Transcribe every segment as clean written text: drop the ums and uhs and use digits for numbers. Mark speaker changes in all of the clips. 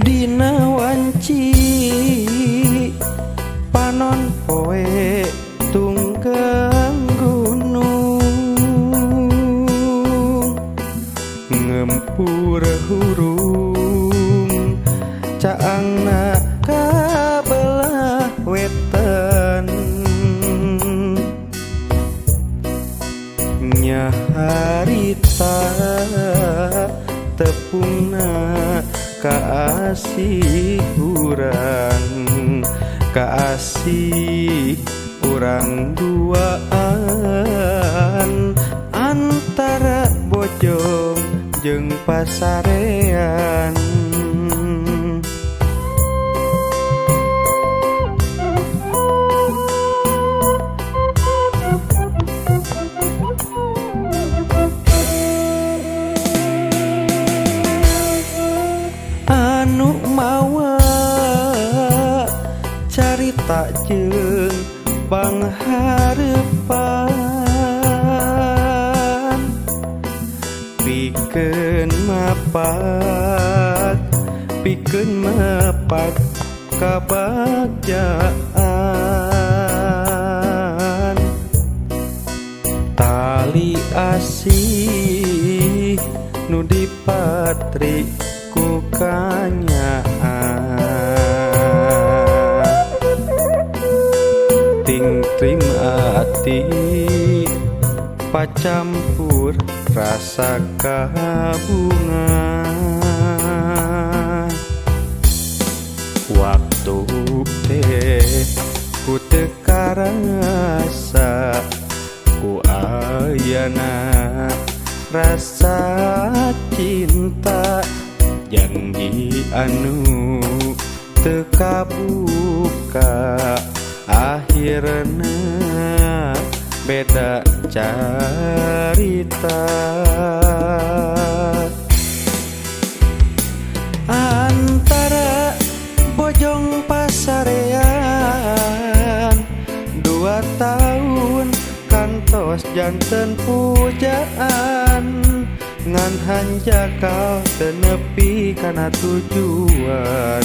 Speaker 1: Dina wanci panon poe tunggang gunung ngempur hurung caangna kabelah wetan nyaharita tepungna kaasih urang, kaasih urang duaan antara Bojong jeung pasarean. Anu mawa carita jeung pangharepan pikeun mapak, pikeun mapak kabagjaan tali asih nu dipatri ku kanyaah tingtrim ati pacampur rasa kabunga. Waktu teh ku teu karasa ku ayana rasa cinta janji anu teu kabuka akhirna beda carita. Antara Bojong pasarean 2 tahun kantos janten pujaan ngan hanjakal teu nepi kana tujuan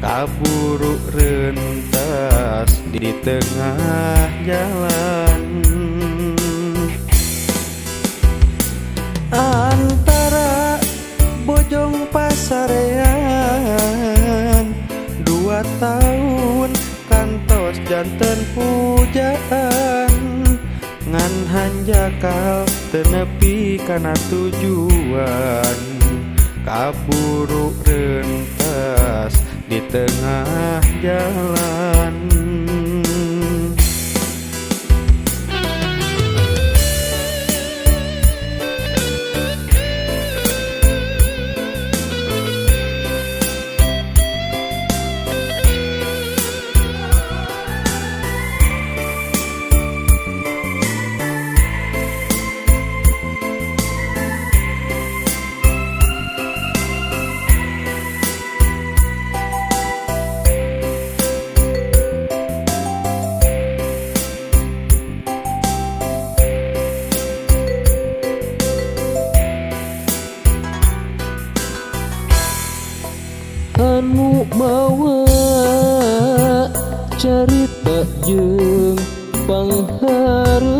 Speaker 1: kaburu rentas di tengah jalan. Antara Bojong pasarean 2 tahun kantos janten pujaan ngan hanjakal teu nepi kana tujuan kaburu rentas di tengah jalan.
Speaker 2: Anu mawa carita jeung pangharepan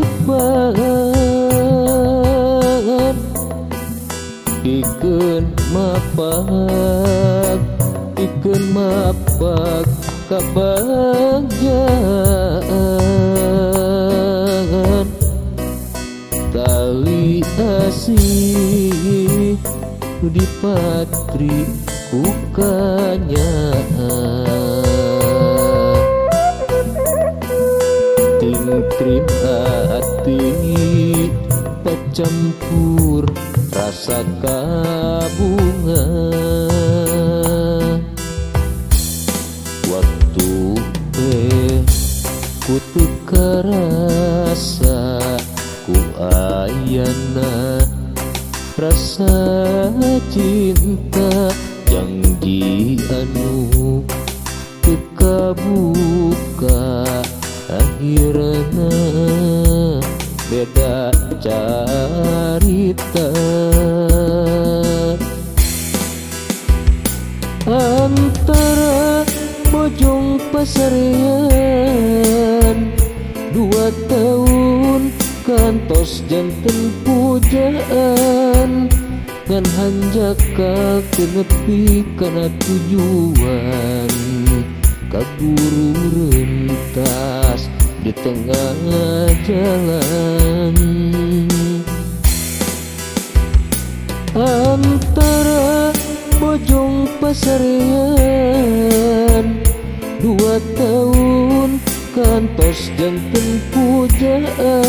Speaker 2: pikeun mapak, pikeun mapak kabagjaan tali asih nu dipatri ku kanyaah tingtrim ati pacampur rasa kabunga. Waktu teh ku teu karasa ku ayana rasa cinta janji anu teu kabuka akhirna beda carita. Antara Bojong Pasarean 2 tahun kantos janten pujaan, ngan hanjakal teu nepi kana tujuan, kaburu rentas di tengah jalan. Antara Bojong Pasarean 2 tahun kantos janten pujaan.